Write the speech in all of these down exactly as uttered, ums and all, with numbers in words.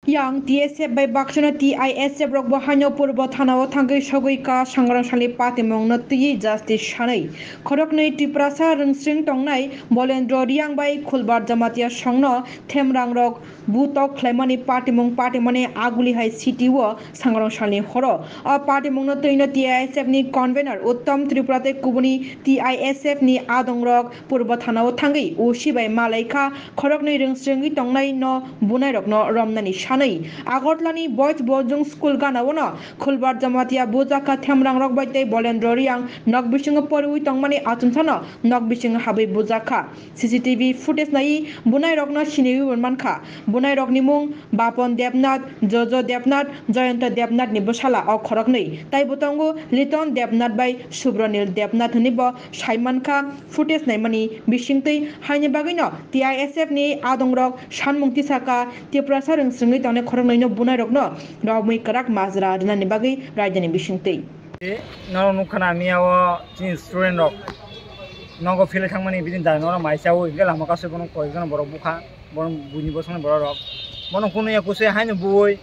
Yang T S F bai baksa no T I S F rok bo haino purbo thana o thangwi sogwi ka sangrong salni patimung no twiwi justice sanwi. Khoroknwi Tiprasa rwngsring tongnai Bolendro Riang bai Khulbar Jamatia songno themrang rok butok khlaimani patimung patimani aguli hai city o sangrong salni horo. O patimung no twino T I S F ni convener Uttom Tripura tei kubuni T I S F ni adong rok purbo thana o thangwi O C bai malai kha. Khoroknwi rwngsrwngwi tongnai no bunai rokno romnani sanwi. Agartala ni Boys Boarding School gana o no Khulbar Jamatia bujak kha themrang rok bai tei Bolendro Riang nok bisingo poriwi tongmani achomsa no nok bisingo habwi bujak kha. C C T V footage nai bunai rokno siniwi man kha. Bunai rokni mung Bapon Debnath, Jojo Debnath, Jayanta Debnath ni bwsala o khoroknwi. Tai bo tongo Liton Debnath bai Subronil Debnath hwnwi bo sai man kha. Footage naimani bisingtwi haini bagwino T I S F ni adongrok sanmung tisaka Tiprasa rwngsrwngwi tongnai khoroknwino bunairokno romwi kwrak majra rwnani bagwi raidani bisingtwi. Norok nukha na miya o chini student rok nogo philwi thangmani bini dai norok mai chaui hwnkhe lama kasu bono koijon borok bukha bono buini bosongni borok rok bono kunu ya kusui haino buui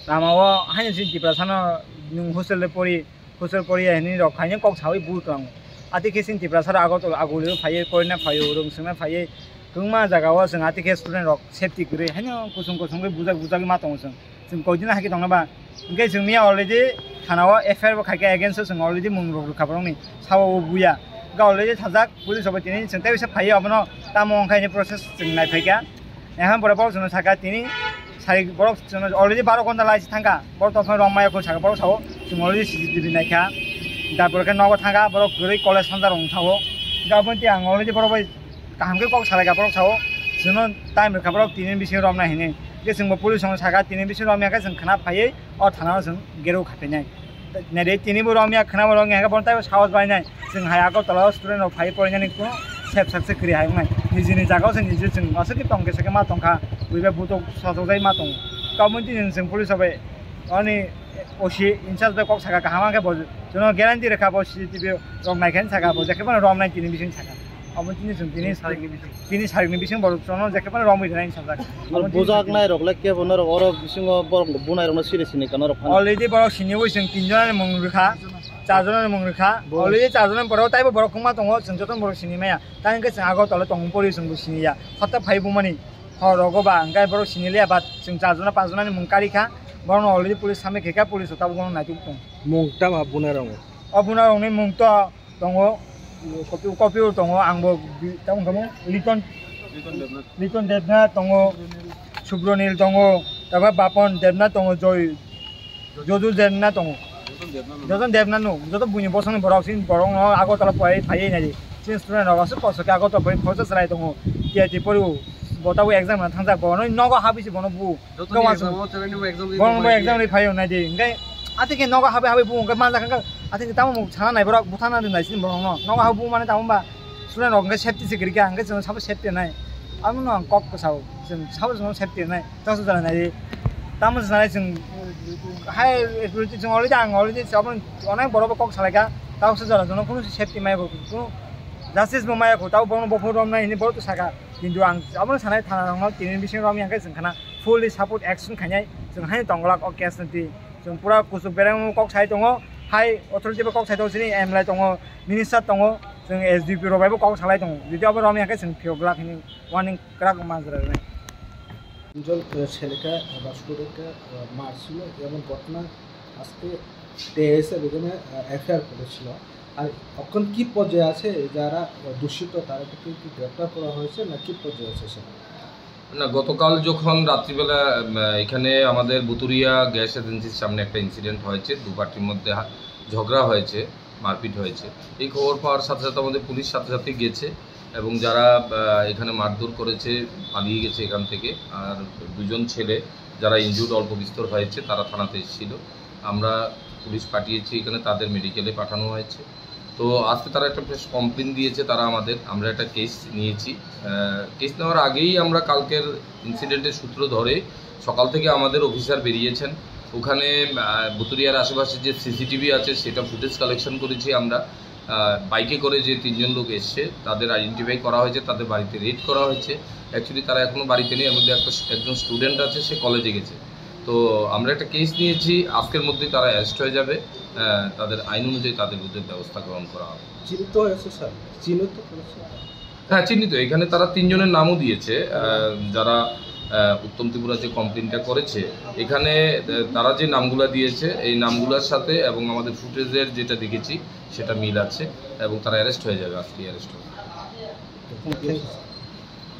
lama o haino chini Tiprasa no nwng hostel de pori Kuchur Korea hinwi rok phaino kok sawi bu tong. Ati khe chini Tiprasa rok Agartala aguli phaiwi porina phaio, rwngswngna phaiwi kwbangma jaga o chwng ati khe student rok safety kwrwi haino kusung kusung khe bujak bujagwi ma tongo chwng. Chwng koi din hai khe tongna ba. Hwnkhe chwng miya already thana o F I R bo khai kha against o chwng already mung rok rwkha borokni sabo bo buya. Hwnkhe already thajak police rok bai tini chwng tei bisa phaiwi abono tamo wngkha hini process chwng nai phai kha. Ehan borok borok chwngno saka tini sai borok chwngno already baro ghonta lai thangkha. Borok tongthok rok maya kho saka borok sao chwng already C C T V naikha. Da borok khe nogo thangkha borok kwrwi college sanja rok wng sao. Gabon ti ang already borok bai kaham khe kok salaikha borok sao chwngno time rwkha borok tini bisingo romna hinwi. Khe chwngbo police rokno saka tini bisingo romya khe chwng khna phaiwi o thana o chwng gero khapainai. Naidi tini bo romya khna bo romya khe bono taibo sahos bainai. Chwng hai Agartala o student rok phai porinani kuno sep sakse kwrwi hai wngnai. Nijini jaga o se niji chwng aswk khe tong khe sakhe ma tongkha. Buibai butok sojokjai ma tongo. Tamo tini chwng police rok bai ani O C in charge bai kok saka kaham khe bo chwngno guarantee rwkha bo C C T V rok nai khe saka bo jekhe bono romnai tini bising saka. Abo tini chwng tini sarikni bising. Tini sarikni bising borok chwngno jekhe phano romwi rwnai sajak. Abo tini bujak chwng nai rok le kebo norok oro bisingo borok bunai rokno siri sini ka norok phano. Already borok sini wi chwng tin jona ni mung rwkha, char jona ni mung rwkha. Bo- Already char jona ni borok taibo borok kwma tongo, chwng joto borok sini maya. Ta hwnkhe chwng Agartala tongmung pori chwng bo sini ya. Hota phai bumani hor rogo ba hwnkhe borok sini liya ba chwng char jona panch jona ni mung kari kha. Borokno already police samai khe kha, police rok tabuk bono naituk tong. Mung tama bunai rok. O bunai rokni mung to tongo, kopi, kopi tongo, ang bo bi-, tamo wngkha mo, Liton, Liton Debnath. Liton Debnath tongo, Subronil tongo, tabuk Bapon Debnath tongo, Joy, Jodu Debnath tongo. Liton Debnath no. Joto Debnath no, joto buini bosongni borok, sini borok no Agartala pai, phaiwi nai di. Sini student rok aswk kosto khe Agartala pai, khoroksa chwrai tongo, T I T poriwo, bo tabuk exam rwna thangjak, bono nogo habwi se bono bu. Joto Kau ni aswk. Exam o, tei nini exam di Borok bo bo exam bai ri phai wngnai di. Hwnkhe ati khe nogo habai habai bu hwnkhe manjak hwnkhe ati khe tamo mung sana nai borok buthana rwnai sini borok no. Nogo habai bu mane tamo ba student rok hwnkhe safety se kwrwi kha hwnkhe chwng sabo safety nai. Amo no ang kok kwsao chwng sabo chwng safety nai. Tamo se jora nai di. Tamo se nai chwng hai authority chwng already ang already abo onek borok bo kok salai kha. Tamo se jora jono kunu safety mai bo kunu justice bo maya kho tamo borok no bo phone rom nai hini borok to saka. Kintu ang abo no sanai thana rok no tini bising rom yang khe chwng khana. Fully support action khainai chwng haino tongglak o case no twi. Chwng pura kuchuk bereng kok sai tongo, hai authority bo kok sai tongo, chini M L A tongo, minister tongo, chwng S D P rok bai bo kok salai tongo. Jodi abo romya khe chwng phiyok glak hini warning kwrak manjra rwnai. তিনজন, আহ, ছেলেকে বা স্টুডেন্টকে, আহ, মারছিল, এমন ঘটনা আজকে টিআইএসএফ এখানে, আহ, এফআইআর করেছিল। আর এখন কি পর্যায়ে আছে যারা, আহ, দূষিত তাদেরকে কি গ্রেপ্তার করা হয়েছে না কি পর্যায়ে আছে সেটা? না, গতকাল যখন রাত্রিবেলা, উম, এখানে আমাদের বুতুরিয়া গ্যাস এজেন্সির সামনে একটা ইনসিডেন্ট হয়েছে, দু পার্টির মধ্যে হা-, ঝগড়া হয়েছে, মারপিট হয়েছে। এই খবর পাওয়ার সাথে সাথে আমাদের পুলিশ সাথে সাথে গেছে এবং যারা, আহ, এখানে মারধর করেছে, পালিয়ে গেছে এখান থেকে। আর দুজন ছেলে যারা ইনজুর্ড অল্প বিস্তর হয়েছে, তারা থানাতে এসেছিল। আমরা পুলিশ পাঠিয়েছি এখানে, তাদের মেডিকেলে পাঠানো হয়েছে। তো আজকে তারা একটা ফ্রেশ কমপ্লেন দিয়েছে তারা আমাদের, আমরা একটা কেস নিয়েছি। আহ, কেস নেওয়ার আগেই আমরা কালকের ইনসিডেন্টের সূত্র ধরে সকাল থেকে আমাদের অফিসার বেরিয়েছেন, ওখানে, আহ, বুতুরিয়ার আশেপাশে যে সিসিটিভি আছে সেটা ফুটেজ কালেকশন করেছি আমরা। আহ, বাইকে করে যে তিনজন লোক এসছে তাদের আইডেন্টিফাই করা হয়েছে, তাদের বাড়িতে রেড করা হয়েছে। অ্যাকচুয়ালি তারা এখনো বাড়িতে নেই, এর মধ্যে একটা, একজন স্টুডেন্ট আছে, সে কলেজে গেছে। তো আমরা একটা কেস নিয়েছি, আজকের মধ্যেই তারা অ্যারেস্ট হয়ে যাবে। আহ, তাদের আইন অনুযায়ী তাদের বিরুদ্ধে ব্যবস্থা গ্রহণ করা হবে। চিহ্নিত হয়েছে স্যার? চিহ্নিত করেছে? হ্যাঁ, চিহ্নিত। এখানে তারা তিনজনের নামও দিয়েছে, আহ, যারা আহ, উত্তম ত্রিপুরা যে কমপ্লেনটা করেছে, এখানে আহ, তারা যে নামগুলা দিয়েছে, এই নামগুলোর সাথে এবং আমাদের ফুটেজের যেটা দেখেছি, সেটা মিল আছে এবং তারা অ্যারেস্ট হয়ে যাবে, আজকে অ্যারেস্ট হবে।